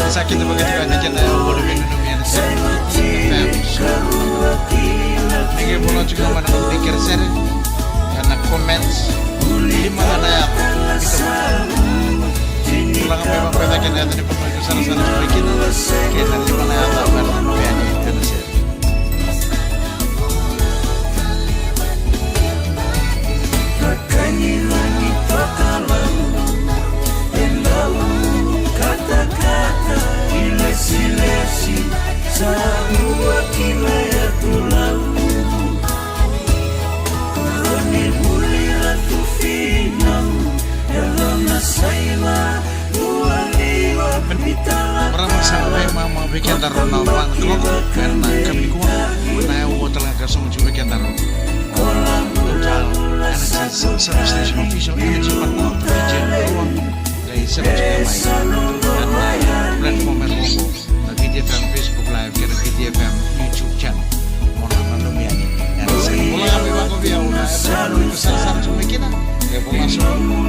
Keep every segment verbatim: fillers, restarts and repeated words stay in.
Sa kena vakatiko yani kena ivola veinanumi ena sere ni F M. Ni qai vola tiko mai na nomuni kerekere ena comments. Lima ga na yaca. Vola ga mai vaqo e cake na yaca ni vanua iko sarasara tiko mai kina, kei na lima na yaca me ra na yani ena sere. Marama, sa qai mama vei kedaru na va na kaloko ena yakavi nikua. Na yaua tale ga ka sogo tiko vei kedaru. Total Energies Service Station, official energy partner of the Fijian Power. Qai sema tiko mai ena platform e rogo, na Viti F M Facebook Live kei na Viti F M YouTube channel. Mo na nanumi yani ena sere. Vola ga mai vaqo vei au na F M iko sarasara tiko mai kina. E vola so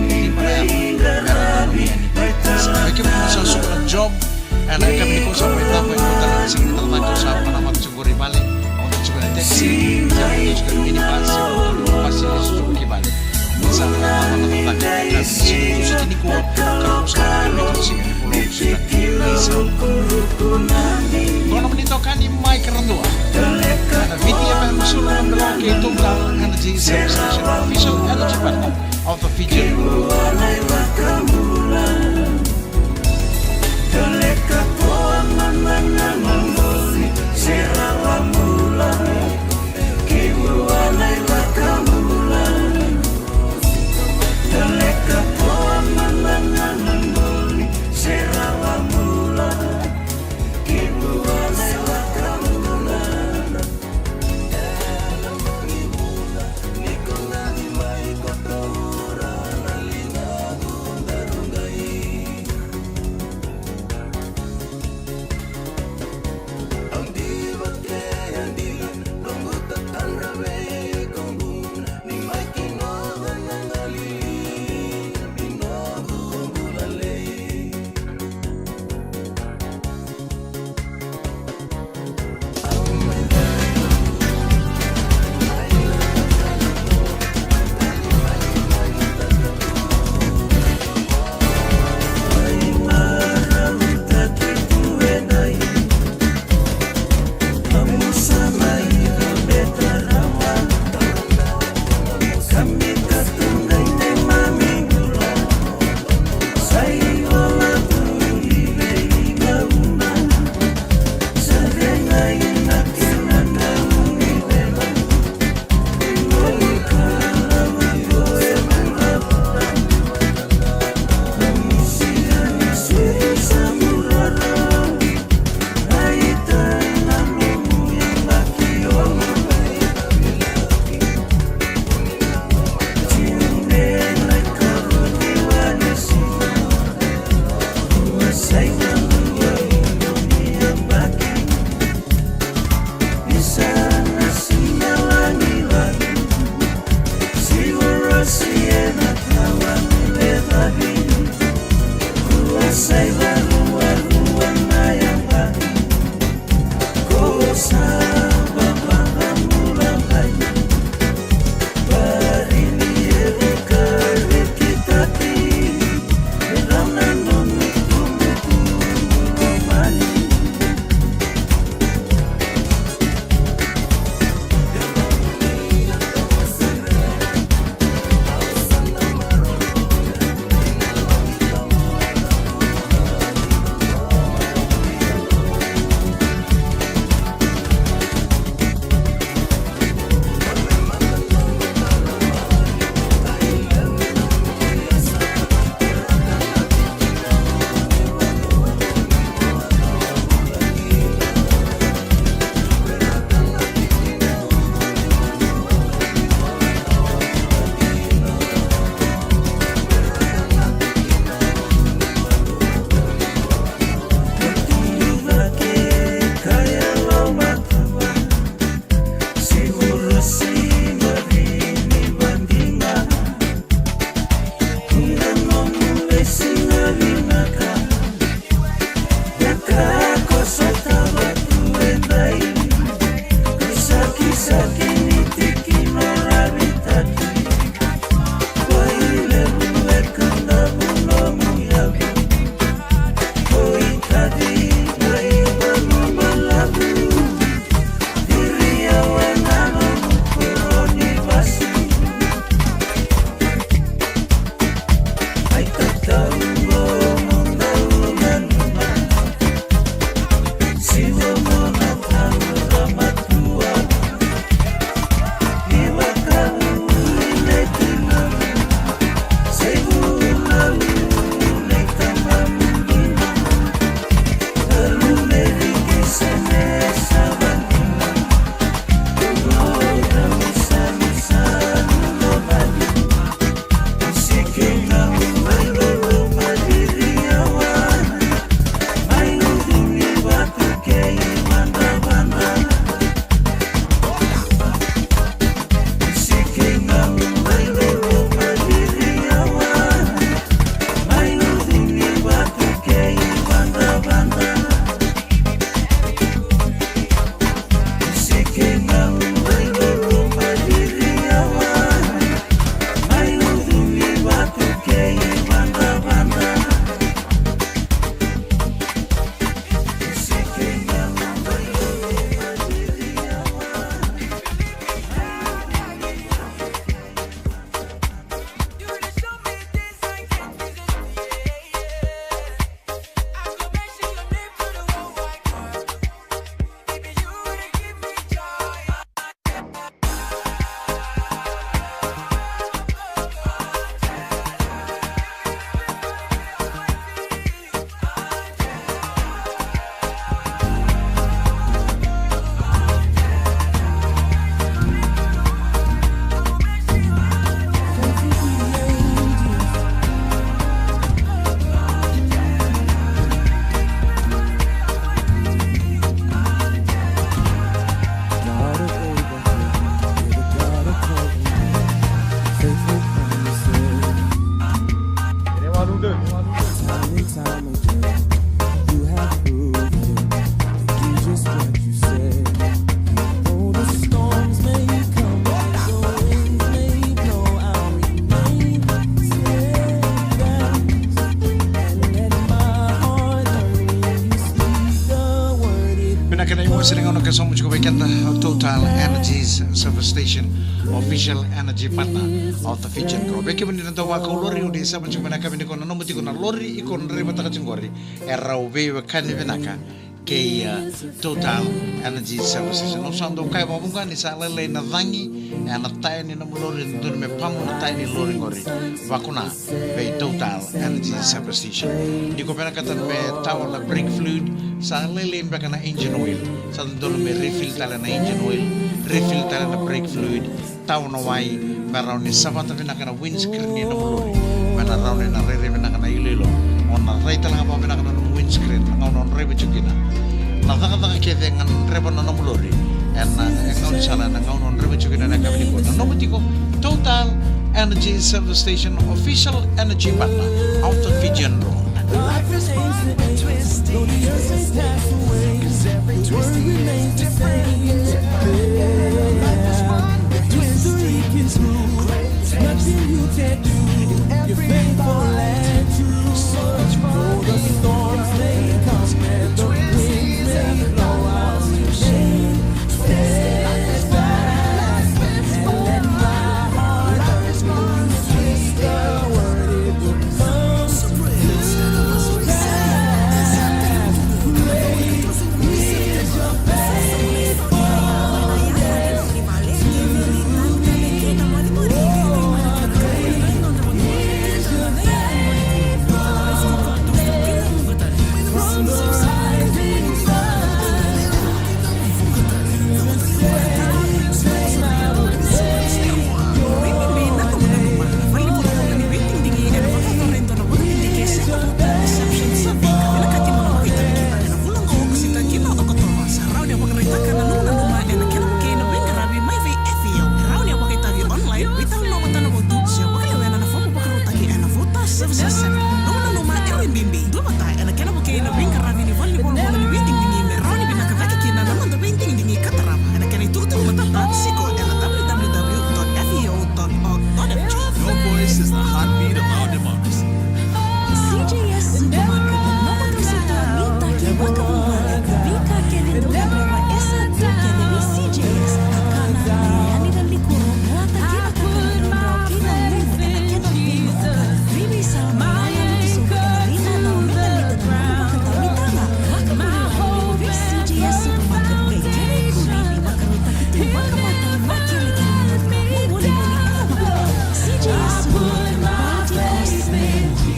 ni mana ya me ra nanumi yani. Sa vei kemuni sa suka na job ena yakavi nikua, sa mai cava e dua tale na siga ni talataki, sa vakanamata tiko qori i vale, o tu tiko ena taxi, se o tu tiko ena minibus, se o tu tiko ena basi, se o tu tiko i vale. Ni sa vakanamata na talataki ena yakavi ni siga ni Tusiti nikua, ka rauta na yakavi ni siga ni Vakaraubuka. Ni sa. Qo na nomuni itokani Mike Radua. Ena Viti F M, Sulu, Naberoa kei Total Energies Service Station, official energy partner of the Fijian. Kena iwase ni gauna ka sauma tiko vei keda o Total Energies Service Station, official energy partner of the Fijian Drua. Vei kemuni na dau vakau lori, o ni sauma tiko mai na yakavi nikua, nanuma tiko na lori iko na draivataka tiko qori, e rau veiwekani vinaka kei, uh, Total Energy Service Station. Au sa dau kaya vakavuqa ni sa lailai na cagi ena taya ni nomu lori, e dodonu me pamu na taya ni lori qori. Vakuna vei Total Energy Service Station. Ni ko vinakata me tawa na brake fluid, sa lailai beka na engine oil, sa dodonu me refill tale na engine oil, refill tale na brake fluid, tawa na wai, me rawa ni savata vinaka na windscreen ni nomu lori, me na rawa ni na rairai vinaka na iloilo. O na rai tale ga vakavinaka na nomu windscreen na gauna o draiva tiko kina. Na cakacaka kece e gadreva na nomu lori ena, e gaunisala ena gauna o draiva tiko kina ena yakavi nikua. Nanuma tiko, Total Energy Service Station, official energy partner of the Fijian Drua. Life is fun with Twisties. Twisties take away, 'cause every Twistie remains the same. Life is fun with Twisties. Great taste. Nothing you can't do. You do everything for life. So much fun. Though the storms may come and the winds may blow, I'll still stay. Services Center. Nomu nanuma e Airbnb. Duavata ena kena vukei na veiqaravi ni valenivolavola ni veidigidigi me rawa ni vinaka cake kina na noda veidigidigi ka tarava. Ena kena itukutuku matata, tiko ena w w w dot f e o dot org dot f g. Your voice is the heartbeat of our democracy. C J S Supermarket, na noda sitoa ni taki vakavuvale, veika kece dau gadreva e sa tu kece vei C J S, kakana, iyaya ni likuro, vata kei na kakana draudrau kei na gugu ena kena veimataka. Veiveisau, iyaya ni tisoka, na veigauna me baleta na nomu vakatawa ni taga. Vakavuli rawa levu vei C J S Supermarket, vei kemuni na ivakarautaki tu vakamata, vakilakila, vakavolivoli, ena vakavuli. C J S Supermarket, quality costs management.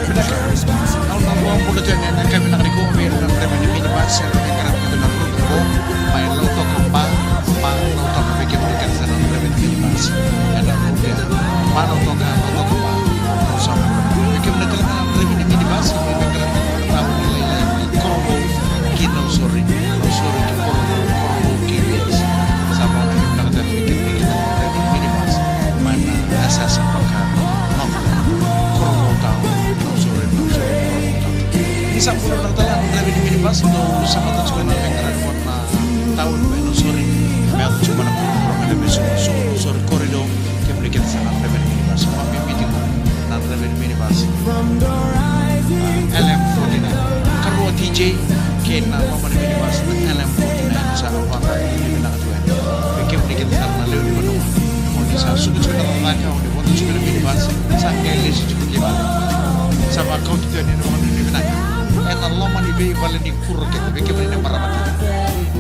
Vinaka. Au na vakabula tiko yani ena yakavi vinaka nikua vei ira na draiva ni minibus era veiqaravi tiko na road block mai Lautoka Bar, Bar Lautoka, vei kemuni kece sara na draiva ni minibus ena road ya, Bar Lautoka, Lautoka Bar. Au sa vakabula vei kemuni tale ga na draiva ni minibus era veiqaravi tiko na tauni lailai ni Korovou ki Nausori, Nausori ki Korovou, Korovou ki Viti. Sa vakabula vinaka tale vei kemuni kece na draiva ni minibus mai na yasayasa vaka North, Korovou Town, Nausori, Nausori, Korovou Town. Ni sa bula vinaka tale na draiva ni minibus, dou samata tiko na veiqaravi qo na tauni mai Nausori, me yaco tiko mai na Korovou, me suka, suka Nausori corridor. Kemuni kece sara na draiva ni minibus, vakavinavinaka tiko na draiva ni minibus, ah, L M forty-nine. Karua T J, kei na loma ni minibus na L M forty-nine, sa vakavinavinaka tiko yani. Vei kemuni kece sara na lewe ni vanua, o ni sa suka tiko na cakacaka, o ni vodo tiko na minibus, sa qai lesu tiko ki vale. Sa vakauti tiko yani na vakanuinui vinaka ena loma ni veivale ni kuro kece, vei kemuni na marama kece.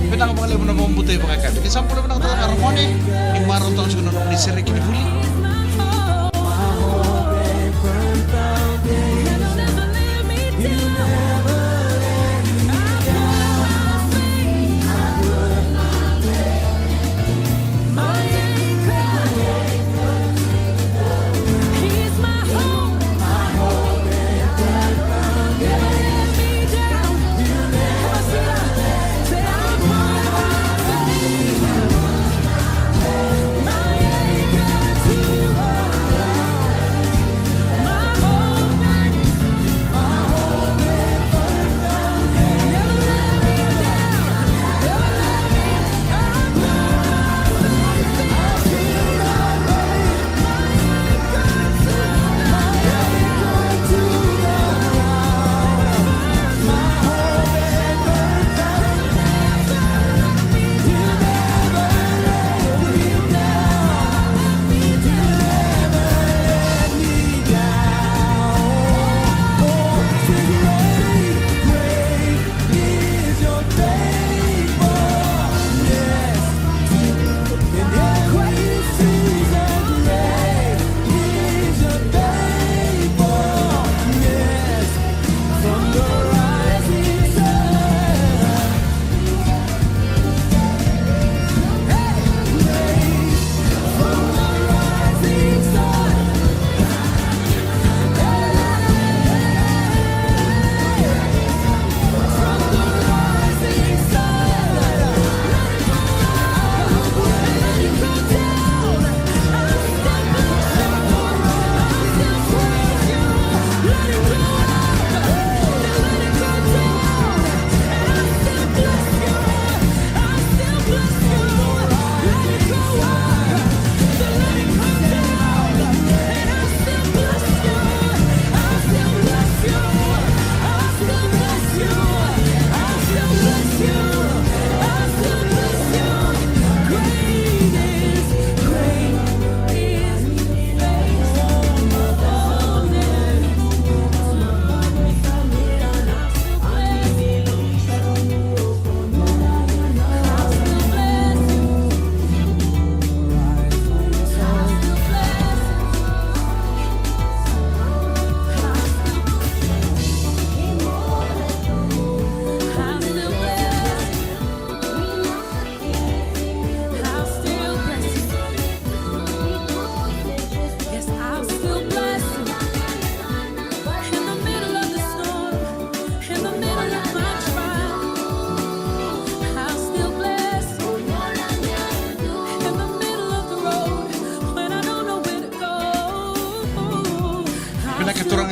Vinaka vakalevu na vakabauta vakayakavi. Ni sa bula vinaka tale ga, ragone, ni marautaka tiko na nomuni sereki ni vuli.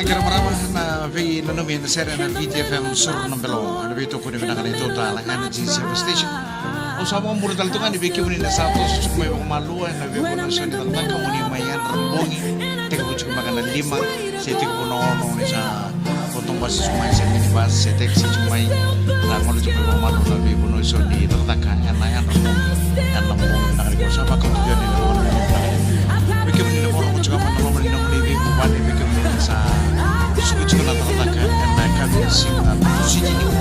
Kei ira marama na veinanumi ena sere na V T F M Suru na Belo, ena veitokoni vinaka ni Total Energy Service Station. Au sa vakabula tale tu ga ni vei kemuni na sa toso tiko mai vakamalua ena veivanua eso ni cakacaka, mo ni mai yadra bogi, tekivu tiko beka na lima se tekivu na ono, ni sa otobasi tiko mai se minibus se taxi tiko mai. Sa gole tiko mai vakamalua na veivanua eso ni cakacaka ena yadra bogi. Ena bogi vinaka nikua sa vakauta tiko yani na loma ni bogi vinaka nikua. Vei kemuni na vakarorogo tiko mai na loma ni nomuni veivuvale, vei kemuni na sa suka tiko na cakacaka ena yakavi ni siga Tusiti nikua.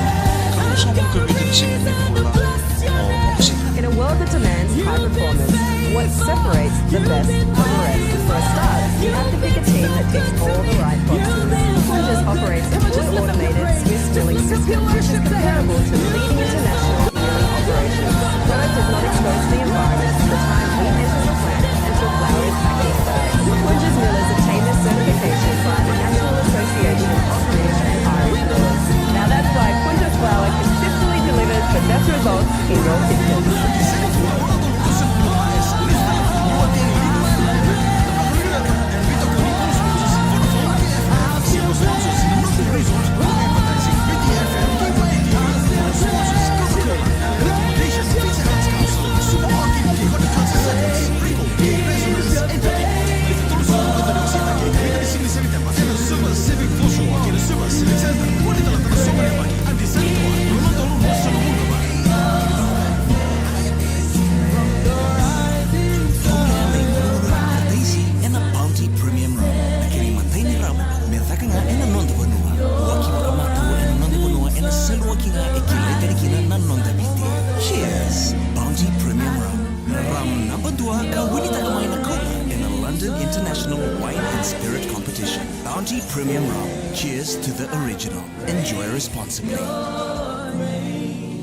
Ka sa muka vei kemuni siga ni bula o Okosita. In a world that demands high performance, what separates the best from the rest? For a start, you have to pick a team that ticks all the right boxes. Kunjas operates a fully automated Swiss drilling system, which is comparable to leading international drilling operations. Product is not exposed to the environment from the time heat enters the plant until flour is packed inside. Kunjas millers obtain this certification via the National Association of British and Irish Millers. Now that's why Kunjas flour consistently delivers the best results in your kitchen. Ena Bounty Premium Rum, na kena imatai ni ramu me caka ga ena noda vanua. Waki vakamatu ena noda vanua, ena saluaki ga e kilai tani kina na noda Viti. Cheers! Bounty Premium Rum, na rum naba dua ka winitaka mai na koula ena London International Wine and Spirit Competition. Bounty Premium Rum. Cheers to the original. Enjoy responsibly.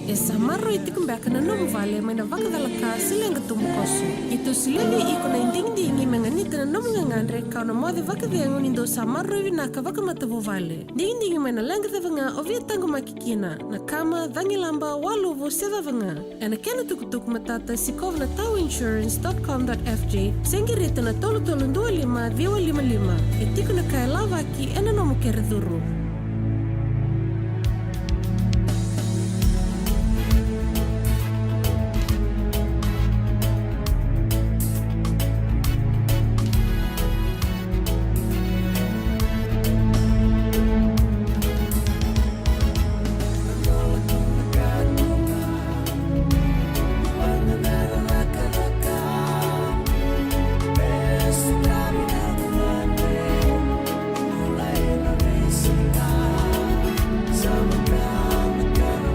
E sa maroroi tiko beka na nomu vale mai na vakacalaka se leqa tubukoso? Keitou solia vei iko na idigidigi me ganita na nomu gagadre, ka o na moce vakacegu ni dou sa maroroi vinaka vakamatavuvale. Digidigi mai na leqa cava ga o via taqomaki kina, na kama, cagilaba, waluvu se cava ga. Ena kena tukutuku matata, sikova na tao insurance dot com dot F J se qirita na tolu tolu dua lima ciwa lima lima. E tiko na ka e lavaki ena nomu kere curu.